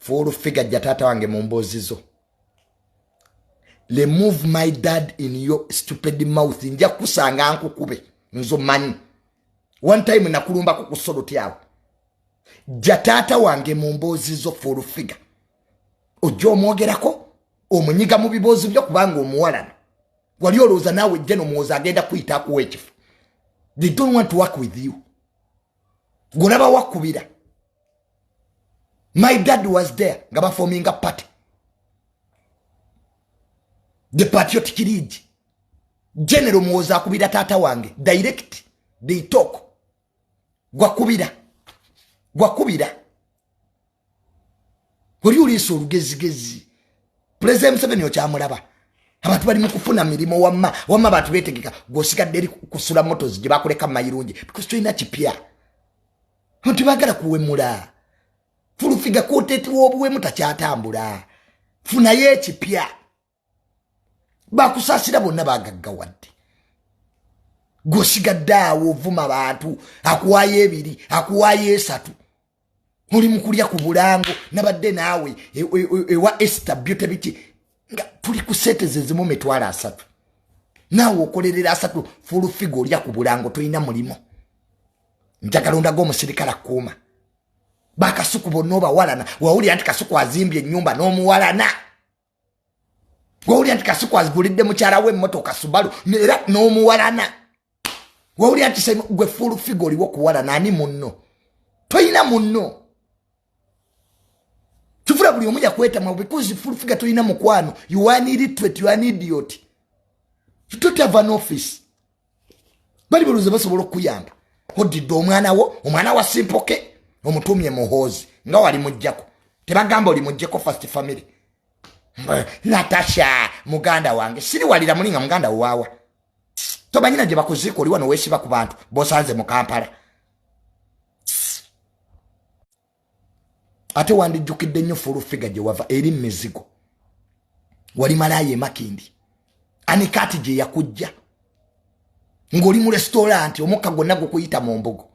Full Figure, jja taata wange mu mboozi zo. Remove my dad in your stupid mouth. Nja kusanga nkukube. Nzo manyi one time nakulumbako ku soloti awo. Jja taata wange mu mboozi zo. Full Figure, ojja omwogerako, omunyiga mu biboozi byo kubanga omuwalana. Wali olowooza naawe jje nomuwooza agenda kuyita akuwa ekifo. They don't want to work with you. Golaba wakubira. My dad was there nga baforminga party, the Patriotic League. General Muwoza akubira taata wange direct, they talk. Gwakubira, gwakubira, oli oliisa olugezigezi. President Museveni okyamulaba, abantu bali mukufuna mirimu. Wamma wamma abantu betegeka, gwosigadde eri kusula motos gye bakuleka mayirungi because tolina kipya. Abantu bagala kuwemula. Full Figure, content w'obuwemu takyatambula. Funayo ekipya. Bakusaasira bonna bagaggawadde, gwosigadde awo ovuma bantu. Akuwaayo ebiri, akuwaayo esatu, oli mukulya ku bulango. Nabadde naawe ewa Esther Beauty biki nga tuli ku sente zezimu 300,000, naawe okolerera 30. Full Figure, olya ku bulango, tolina mulimu. Njagala ondaga omusirikale akuuma. Bakasuku bonna obawalana. Wawulira nti Kasuku azimbye ennyumba n'omuwalana. Wawulira nti Kasuku azigulidde mukyala we emmotoka Subaru, era n'omuwalana. Wawulira nti gwe Full Figure oliwo kuwalana ani? Munno toyina, munno kifula buli omu yakwetamwa because Full Figure tolina mukwano. You are illiterate, you are an idiot, you don't have an office. Bali balowooza basobola okukuyamba. Odidde omwana wo, omwana wa Simpoke, omutumye Muhoozi nga wali mujjako. Tebagamba oli mujjeko first family. Natasha muganda wange, siriwalira muli nga muganda waawa. Tomanyina gye bakuziika. Oli wano weesiba ku bantu bosanze mu Kampala. Ate wandijjukidde nnyo, Full Figure, gye wava eri mizigo. Wali malaaya emakindi anikati gye yakujja ng'oli mu restaurant, omukka gwonna gukuyita mu mbugo.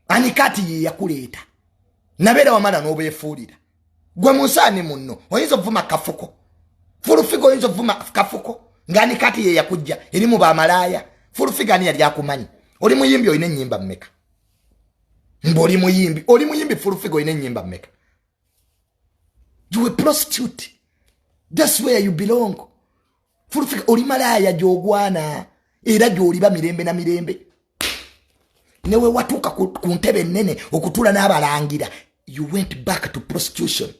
Anikati ye yakuleeta nabeera wamala n'obeefuulira. Gwe munsaani munno oyinza okuvuma Kafuko? Full Figure, oyinza okuvuma Kafuko ng'anikati ye yakujja eri mu bamalaaya? Full Figure, ani yali akumanyi? Oli muyimbi, olina ennyimba mmeka? Mbu oli muyimbi, oli muyimbi. Full Figure, olina ennyimba mmeka? You a prostitute, that's where you belong. Full Figure, oli malaaya gy'ogwana era gy'oliba mirembe na mirembe. Newe watuuka ku ntebe ennene okutuula n'abalangira, you went back to prostitution.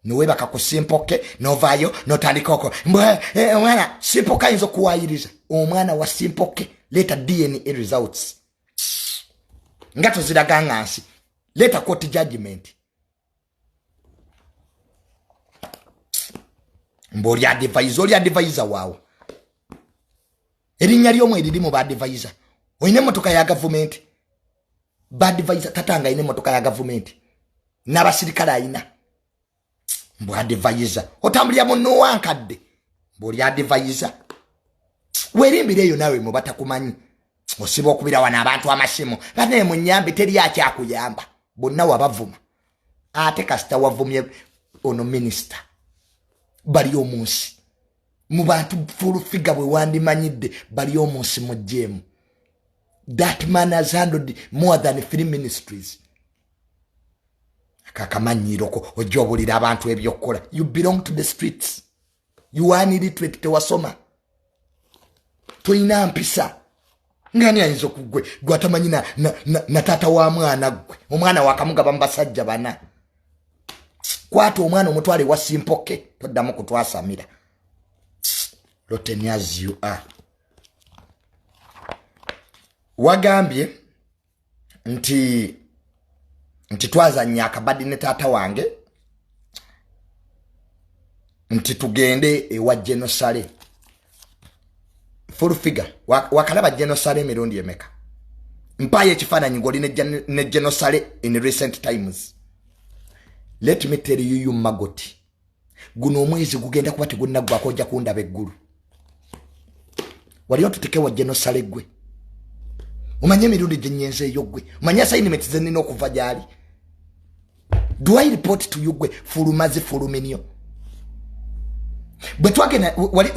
Newebaka ku Simpoke, novaayo notandika oko omwana Simpoke ayinza okuwayiriza omwana wa Simpoke. Leeta DNA results nga toziraga nga nsi. Leeta court judgment. Mbu oli advisor, oli advisor waawe? Erinnya ly'omu eriri mu baadvisor. Olina emmotoka ya gavumenti? Baadvisor tatanga alina emmotoka ya gavumenti n'abasirikale ayina. Mbu advisor, otambulira mu nowankadde. Mbu oli advisor, werimbira eyo naawe mu batakumanyi. Osiba okubira wano abantu amasimu, banaye munyambe. Teri akyakuyamba, bonna wabavuma. Ate kasita wavumye ono minisita bali omunsi mu bantu. Full Figure, bwe wandimanyidde bali omunsi mu jeemu. That man has handled more than three ministries. Akakamanyiroko ojja obulira abantu ebyokukola. You belong to the streets, you are illiterate, tewasoma, tolina mpisa. Ngani ayinza okugwe gwe atamanyi na taata wa mwana? Gwe omwana wakamugaba mu basajja bana. Kwata omwana omutwale wa Simpoke, toddamu kutwasamira. Rotten as you are. Wagambye nti twazanya akabadi ne taata wange nti tugende ewa Genosale. Full Figure, wakalaba Genosale emirundi emeka? Mpaayo ekifaananyi ng'oli ne Genosale in recent times. Let me tell you, you maggot, guno omwezi gugenda kuba tegunnaggwako ojja kundaba eggulu. Wali otutekewa Genosale? Gwe omanye emirundi gyenyenzeeyo? Gwe omanye assignment zenina okuva gyali? Do I report to you gwe fulumazi fuluminyo? Bwe twagenda wali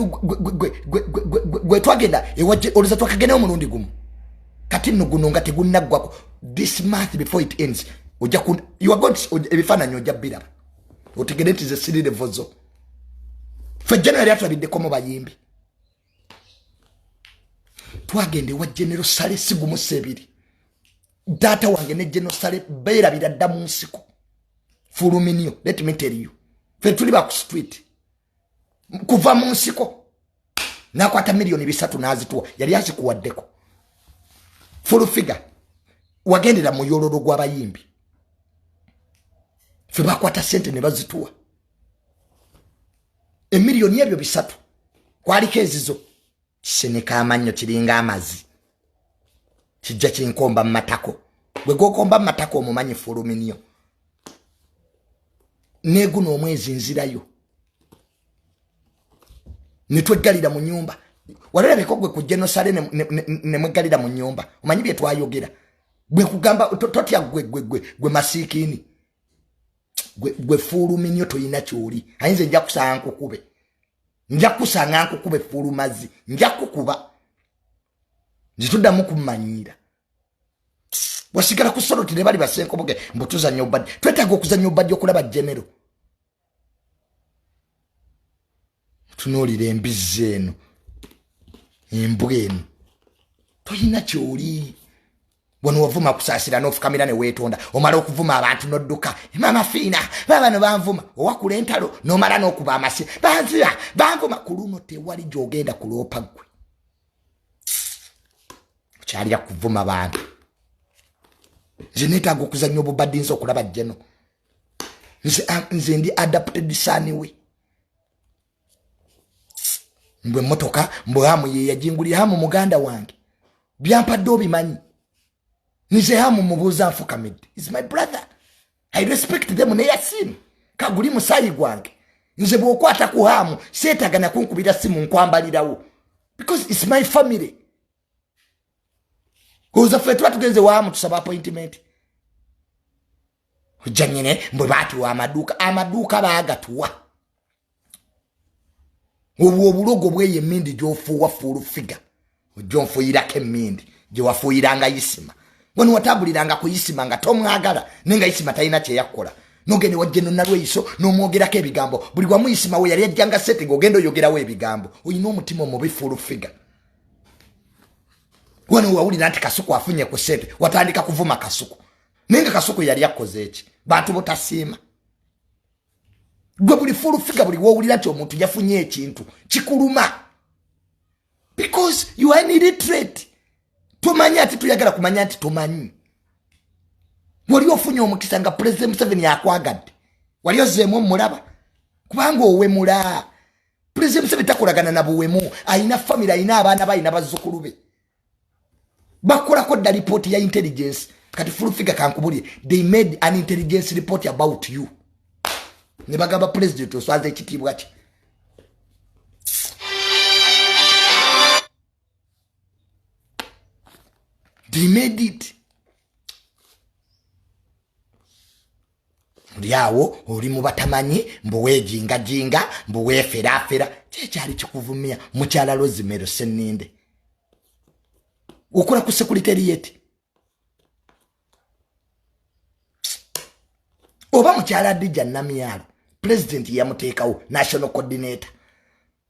gwe twagenda ewa oluza twakagenda omulundi gumu. Kati nno guno nga tegunnaggwako. This month before it ends ojja ku you are going to ebifaananyi ojja biraba. Otegere nti ze siri level zo. Ffe General yatulabiddeko mu bayimbi. Twagenda ewa General Saleh si gumu si ebiri. Taata wange ne General Saleh beerabira dda mu nsiko. Fuluminyo, let me tell you. Ffe tuli ba ku street. Kuva mu nsiko. Nakwata 3 million n'azituwa. Yali azikuwaddeko. Full figure. Wagendera mu yololo gw'abayimbi. Ffe bakwata ssente ne bazituwa. Emiliyoni ebyo 3. Kwaliko ezizo. Kiseneka amannyo kiringa amazi. Kijja kinkomba mu matako. Bwe gokomba mu matako omumanyi fuluminyo. Neguno omwezi nzirayo. Ne tweggalira mu nnyumba. Walabeko gwe ku General Saleh ne mweggalira mu nnyumba. Omanyi bye twayogera. Gwe kugamba totya gwe gwe gwe gwe masiikini. Gwe gwe fuluminyo toyina kyoli. Ayinza nja kusanga nkukube. Nja kusanga nkukube fulumazi. Nja kukuba. Nzituddamu kummanyiira. Wasigala ku soloti ne bali basenkoboge mbu tuzannya obadde. Twetaaga okuzannya obadde okulaba General. Tunuulira embizzi eno. Embwa eno. Toyina kyoli. Wano wavuma kusaasira n'ofukamira ne weetonda. Omala okuvuma abantu n'odduka. Mama Fiina, baabano banvuma. Owakula entalo n'omala n'okuba amasi. Banzira, banvuma. Ku luno tewali gy'ogenda kuloopa ggwe. Okyalira kuvuma bantu. Nze neetaaga okuzannya obubadde nze okulaba General. Nze ndi adopted son we. Mbwe emmotoka mbwe Hamu ye yagingulira. Hamu muganda wange. Byampadde obimanyi. Nze Hamu mubuuza nfukamidde. Is my brother. I respect them ne Yasin. Kaguli musaayi gwange. Nze bw'okwata ku Hamu seetaaga na kunkubira simu nkwambalirawo. Because it's my family. Oza ffe tuba tugenze waamu tusaba appointment. Ojja nyine mbwe baatuwa amaduuka. Amaduuka baagatuwa. Obwo obulogo bweyo emmindi gy'ofuuwa full figure. Ojja onfuuyirako emmindi gye wafuuyiranga Isima. Wano watambuliranga ku Isima nga tomwagala naye nga Isima talina kye yakkola. N'ogenda ewa General Nalweyiso n'omwogerako ebigambo. Buli wamu Isima we yali ajjanga ssente ng'ogenda oyogerawo ebigambo. Olina omutima omubi full figure. Wano wawulira nti Kasuku afunye ku ssente watandika kuvuma Kasuku. Naye nga Kasuku yali akoze eki? Bantu botasiima. Gwe buli full figure buli wowulira nti omuntu yafunye ekintu kikuluma. Because you are an illiterate. Tomanyi ati tuyagala kumanya nti tomanyi. Wali ofunye omukisa nga President Museveni akwagadde. Wali ozzeemu omulaba. Kubanga owemula. President Museveni takolagana na buwemu. Ayina family, ayina abaana be, ayina bazzukulu be. Bakolako dda report ya intelligence. Kati full figure kankubulye. They made an intelligence report about you. Ne bagamba president oswaza ekitiibwa kye. They made it. Oli awo oli mu batamanyi mbu weejingajinga mbu weeferaafera. Kyekyali kikuvumya mukyala Rosemary Sseninde. Okola ku secretariat. Oba mukyala Adija Namyalo, president yamuteekawo national coordinator.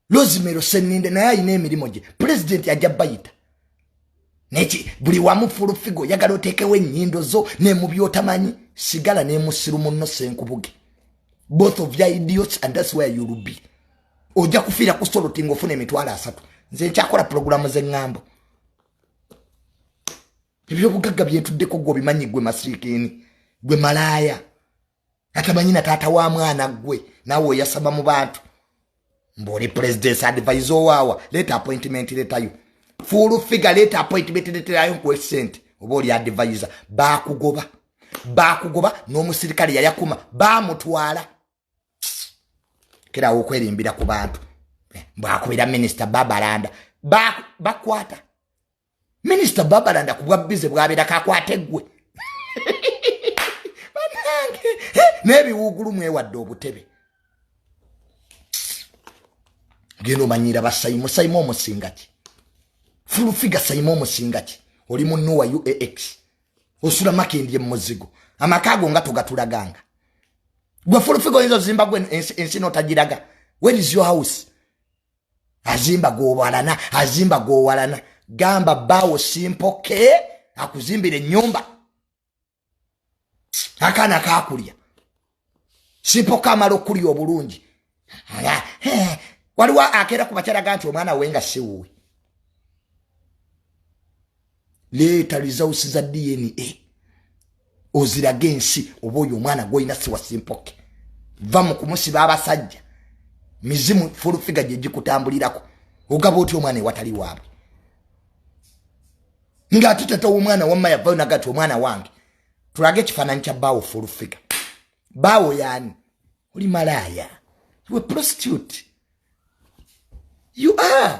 Rosemary Sseninde naye alina emirimu gye, president ajja bayita. Neki buli wamu full figure oyagala oteekewo ennyindo zo ne mu by'otamanyi, sigala ne musiru munno Ssenkubuge. Both of your idiots and that's where you will be. Ojja kufiira ku soloti ng'ofuna 30,000. Nze nkyakola pulogulaamu z'eŋŋambo. Ebyobugagga byetuddeko gwe obimanyi gwe masiikiini, gwe malaaya. Atamanyi na taata wa mwana gwe, naawe oyasaba mu bantu. Mbw'oli president's advisor owaawa, leeta appointment leetayo. Full figure leeta appointment leeterayo nkuwe ssente. Oba oli advisor, baakugoba. Baakugoba n'omusirikale yayakuma, baamutwala. Kerawo okwerimbira ku bantu. Bw'akubira Minisita Babalanda, bakwata. Minisita Babalanda ku bwa bize bw'abeerako akwata eggwe. Bannange. Bannange, n'ebiwuugulu mwewadde obutebe. Genda omanyira basayimu. Sayimu omusinga ki? Full Figure, Sayimu omusinga ki? Oli mu Noah UAX, osula Makindye muzigo, amaka ago nga togatulaganga. Gwe Full Figure, oyinza ozimba gwe ensi notagiraga? Where is your house? Azimba gwowalana, azimba gwowalana. Gamba bawo Simple akuzimbira ennyumba. Akaana kakulya Simple kamala okulya obulungi. Waliwo akeera ku bakyalaga nti omwana we nga siwuwe. Leeta results za DNA ozirage ensi oba oyo omwana gwolina siwa Simple. Va mu kumusiba abasajja. Mizimu, Full Figure, gye gikutambulirako. Ogaba otya omwana ewatali waabwe, ng'ate tata w'omwana wamma yavayo naga ti omwana wange? Tulage ekifaananyi kya bbaawo. Full Figure, baawo yaani? Oli malaaya, you a prostitute, you are.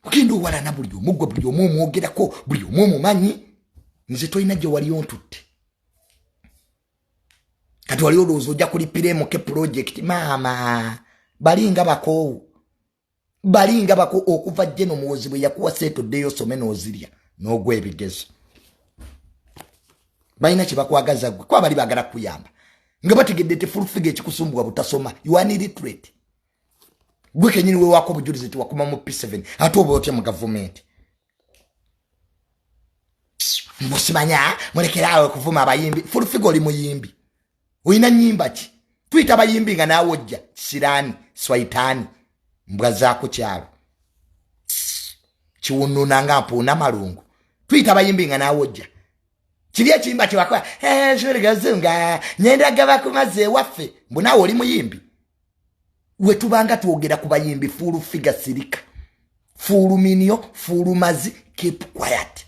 Ogenda owalana buli omu, gwe buli omu omwogerako, buli omu omumanyi. Nze tolina gye wali ontutte. Kati wali olowooza ojja kulipira emuke project. Maama, balinga bakoowu, balinga bako. Okuva jje nomuwozi bwe yakuwa seeta oddeyo osome n'ozirya n'ogwa ebigezo. Balina kyebakwagaza gwe, kuba bali baagala kukuyamba nga bategedde ti Full Figure ekikusumbwa butasoma. You are illiterate. Gwe kenyini wewako obujulizi tiwakoma mu P7, ate oba otya mu gavumenti? Mbusimanya mulekeraawe okuvuma abayimbi. Full Figure, oli muyimbi? Olina nyimba ki? Tuyita abayimbi nga naawe ojja kisiraani, swaitaani, mbwa zaako kyalo kiwununa nga mpuuna malungu. Tuyita abayimbi nga naawe ojja kiri ekiyimba kyewakola gazunga nyenda gaba ku mazzi ewaffe, mbu naawe oli muyimbi. Wetubanga twogera ku bayimbi, Full Figure sirika, full minio, full mazi, keep quiet.